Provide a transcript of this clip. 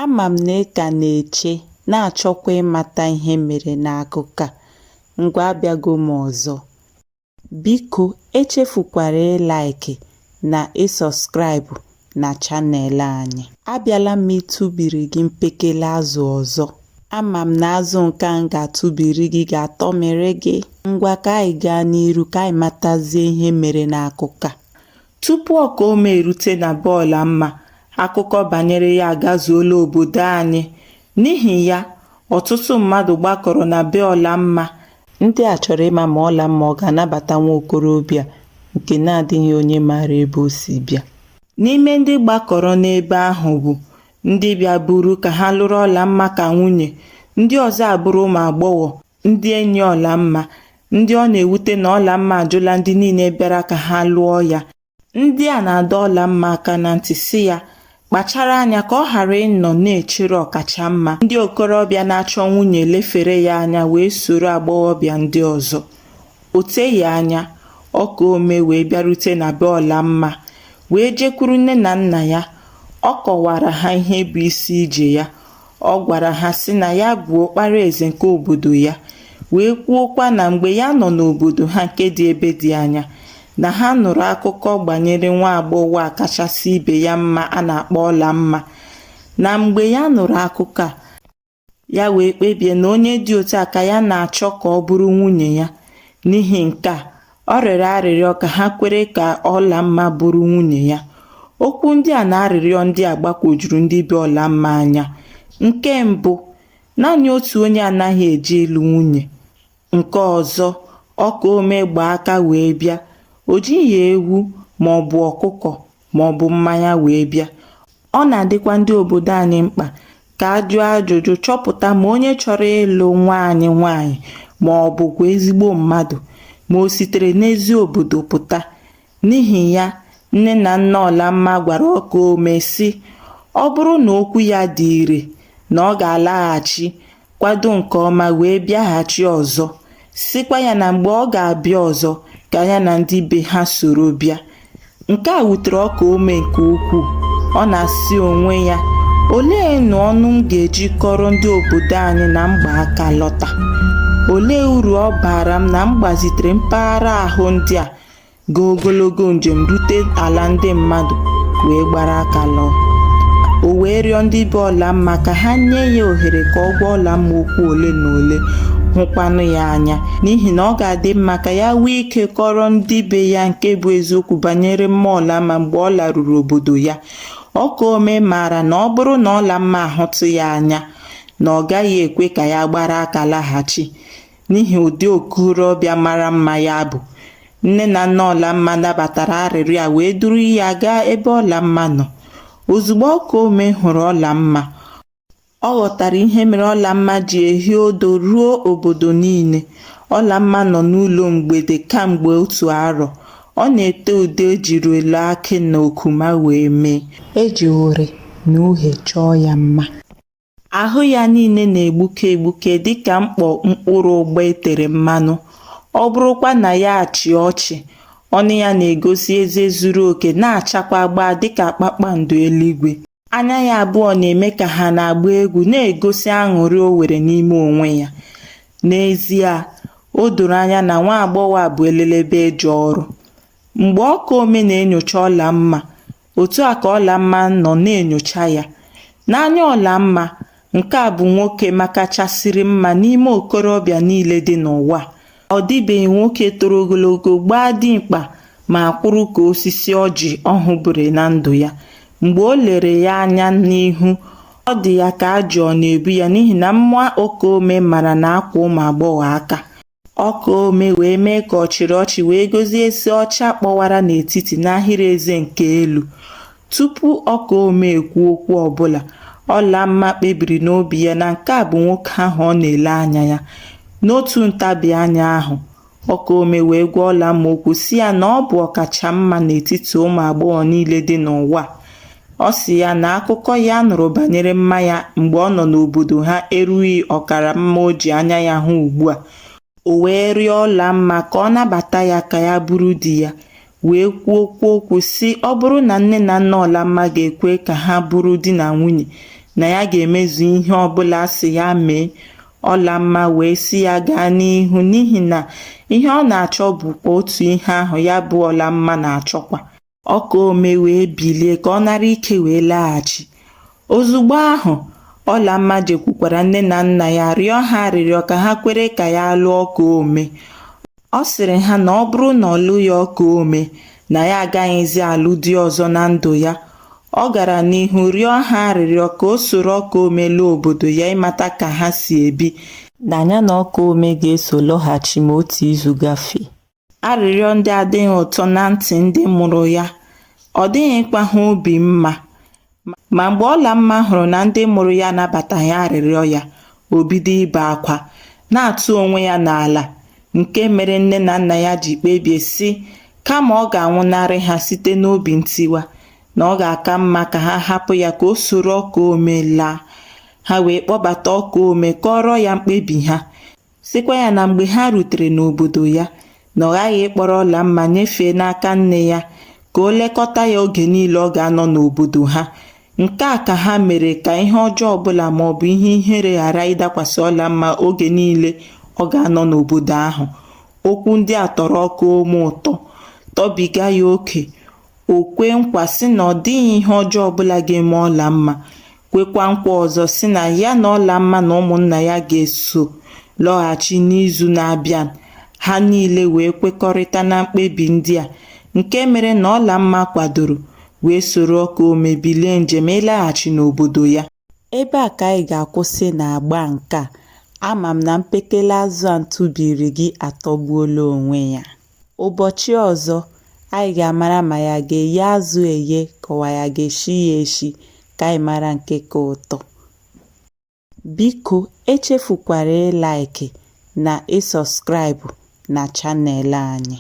Ama m na ị ka na-eche na-achọkwa ịmata ihe mere n'akụkọ a. Ngwa abịago m ọzọ. Biko echefukwara ị-like na ị-subscribe na channel anyị. Abịala m ịtụbiri gị mpekele azụ ọzọ. Ama m na azụ nke a m ga-atụbiri gị ga-atọmịrị gị. Ngwa ka anyị gaa n'iru ka anyị matazie ihe mere n'akụkọ a. Tupu Ọkaome erute na be Ọlamma, akụkọ banyere ya agazuola obodo anyị. N'ihi ya, ọtụtụ mmadụ gbakọrọ na be Ọlamma. Ndị a chọrọ ịma ma Ọlamma ọ ga-anabata nwa okorobịa nke na-adịghị onye maara ebe o si bịa. N'ime ndị gbakọrọ n'ebe ahụ bụ ndị bịaburu ka ha lụrụ Ọlamma ka nwunye, ndị ọzọ abụrụ ụmụ agbọghọ ndị enyi Ọlamma, ndị ọ na-ewute na Ọlamma ajụla ndị niile bịara ka ha lụọ ya. Ndị a na-adọ Ọlamma aka na ntị sị ya kpachara anya ka ọ ghara ịnọ na-echere ọkachamma. Ndị okorobịa na-achọ nwunye lefere ya anya wee soro agbọghọbịa ndị ọzọ. O teghị anya, Ọkaome wee bịarute na be Ọlamma wee jekwuru nne na nna ya. Ọ kọwara ha ihe bụ isi ije ya. Ọ gwara ha sị na ya bụ ọkpara eze nke obodo ya, wee kwuokwa na mgbe ya nọ n'obodo ha nke dị ebe dị anya, na ha nụrụ akụkọ gbanyere nwa agbọghọ a kachasị ibe ya mma a na-akpọ Ọlamma. Na mgbe ya nụrụ akụkọ a, ya wee kpebie na onye dị otu a ka ya na-achọ ka ọ bụrụ nwunye ya. N'ihi nke a, ọ rịọrọ arịrịọ ka ha kwere ka Ọlamma bụrụ nwunye ya. Okwu ndị a na arịrịọ ndị a gbagwojuru ndị be Ọlamma anya. Nke mbụ, naanị otu onye anaghị eje ịlụ nwunye. Nke ọzọ, Ọkaome gba aka wee bịa, o jighị ewu maọbụ ọkụkọ maọbụ mmanya wee bịa. Ọ na-adịkwa ndị obodo anyị mkpa ka a jụọ ajụjụ chọpụta ma onye chọrọ ịlụ nwa anyị nwaanyị ma ọ bụkwa ezigbo mmadụ, ma o sitere n'ezi obodo pụta. N'ihi ya, nne na nna Ọlamma gwara Ọkaome sị, ọ bụrụ na okwu ya dị ire na ọ ga-alaghachi, kwado nke ọma wee bịaghachi ọzọ, sịkwa ya na mgbe ọ ga-abịa ọzọ ka ya na ndị be ha soro bịa. Nke a wutere Ọkaome nke ukwuu. Ọ na-asị onwe ya, olee nụ ọnụ m ga-eji kọrọ ndị obodo anyị na m gba aka lọta? Olee uru ọ baara m na m gbazitere mpaghara ahụ ndị a gaa ogologo njem rute ala ndị mmadụ wee gbara aka lọọ? O wee rịọ ndị be Ọlamma ka ha nye ya ohere ka ọ gwa Ọlamma okwu ole na ole, hụkwanụ ya anya, n'ihi na ọ ga-adị mma ka ya nwee ike kọrọ ndị be ya nke bụ eziokwu banyere mma Ọlamma mgbe ọ laruru obodo ya. Ọkaome maara na ọ bụrụ na Ọlamma ahụtụ ya anya, na ọ gaghị ekwe ka ya gbara aka laghachi, n'ihi ụdị okorobịa mara mma ya bụ. Nne na nna Ọlamma nabatara arịrịọ a wee duru ya gaa ebe Ọlamma nọ. Ozugbo Ọkaome hụrụ Ọlamma, ọ ghọtara ihe mere Ọlamma ji ehi odo ruo obodo niile. Ọlamma nọ n'ụlọ mgbede kamgbe otu arọ. Ọ na-ete ude e jiri elo akị na okuma wee mee. E ji uri na uhie chọọ ya mma. Ahụ ya niile na-egbuke egbuke dịka mkpọ mkpụrụ ụgba e tere mmanụ. Ọ bụrụkwa na ya achịa ọchị, ọnụ ya na-egosi eze zuru oke na-achakwa gbaa dịka kpakpando eluigwe. Anya ya abụọ na-eme ka ha na-agba egwu na-egosi aṅụrị o nwere n'ime onwe ya. N'ezie, o doro anya na nwa agbọghọ a bụ elelebe eje ọrụ. Mgbe Ọkaome na-enyocha Ọlamma, otu a ka Ọlamma nọ na-enyocha ya. N'anya Ọlamma, nke a bụ nwoke makachasịrị mma n'ime okorobịa niile dị n'ụwa. Ọ dịbeghị nwoke toro ogologo, gbaa dimkpa ma kwụrụ ka osisi ọjị ọ hụburu na ndụ ya. Mgbe o lere ya anya n'ihu, ọ dị ya ka ajụ ọ na-ebu ya n'ihi na mma Ọkaome mara na-akwa ụmụ agbọghọ aka. Ọkaome wee mee ka ọ chịrị ọchị wee gosi eze ọcha kpọwara n'etiti n'ahịrị eze nke elu. Tupu Ọkaome ekwuo okwu ọbụla, Ọlamma kpebiri n'obi ya na nke a bụ nwoke ahụ ọ na-ele anya ya. N'otu ntabi anya ahụ, Ọkaome wee gwa Ọlamma okwu sị ya na ọ bụ ọkachamma n'etiti ụmụ agbọghọ niile dị n'ụwa a. Ọ sị ya na akụkọ ya nụrụ banyere mma ya mgbe ọ nọ n'obodo ha erughị ọkara mma o ji anya ya hụ ugbu a. O wee rịọ Ọlamma ka ọ nabata ya ka ya bụrụ di ya, wee kwuokwa okwu sị ọ bụrụ na nne na nna Ọlamma ga-ekwe ka ha bụrụ di na nwunye, na ya ga-emezu ihe ọbụla a sị ya mee. Ọlamma wee sị ya gaa n'ihu n'ihi na ihe ọ na-achọ bụkwa otu ihe ahụ ya bụ Ọlamma na-achọkwa. Ọkaome wee bilie ka ọ nara ike wee laghachi. Ozugbo ahụ, Ọlamma jekwukwara nne na nna ya rịọ ha arịrịọ ka ha kwere ka ya lụọ Ọkaome. Ọ sịrị ha na ọ bụrụ na ọ lụghị Ọkaome, na ya agaghịzi alụ di ọzọ na ndụ ya. Ọ gara n'ihu rịọ ha arịrịọ ka o soro Ọkaome laa obodo ya ịmata ka ha si ebi, na ya na Ọkaome ga-eso lọghachi ma otu izu gafee. Arịrịọ ndị adịghị ụtọ na ntị ndị mụrụ ya, ọ dịghịkwa ha obi mma. Ma mgbe Ọlamma hụrụ na ndị mụrụ ya anabataghị arịrịọ ya, o bido ibe akwa, na-atụ onwe ya n'ala, nke mere nne na nna ya ji kpebie sị kama ọ ga-anwụnarị ha site n'obi ntiwa, na ọ ga-aka mma ka ha hapụ ya ka o soro Ọkaome laa. Ha wee kpọbata Ọkaome kọọrọ ya mkpebi ha, sịkwa ya na mgbe ha rutere n'obodo ya, na ọ ghaghị ịkpọrọ Ọlamma nyefee n'aka nne ya ka o lekọta ya oge niile ọ ga-anọ n'obodo ha. Nke a ka ha mere ka ihe ọjọọ ọbụla maọbụ ihe ihere ghara ịdakwasị Ọlamma oge niile ọ ga-anọ n'obodo ahụ. Okwu ndị a tọrọ Ọkaome ụtọ, tọbiga ya oke. O kwee nkwa sị na ọ dịghị ihe ọjọọ ọbụla ga-eme Ọlamma, kwekwa nkwa ọzọ sị na ya na Ọlamma na ụmụnna ya ga-eso lọghachi n'izu na-abịa. Ha niile wee kwekọrịta na mkpebi ndị a, nke mere na Ọlamma kwadoro wee soro Ọkaome bilie njem ịlaghachi n'obodo ya. Ebe a ka anyị ga-akwụsị n'agba nke a. Ama m na mpekele azụ a m tụbiri gị atọgbuola onwe ya. Ụbọchị ọzọ, anyị ga-amara ma ya ga-eye azụ eye ka ọ ya ga-eshi ya eshi ka anyị mara nke ka ụtọ. Biko echefukwara ị like na ị subscribe na channel anyị.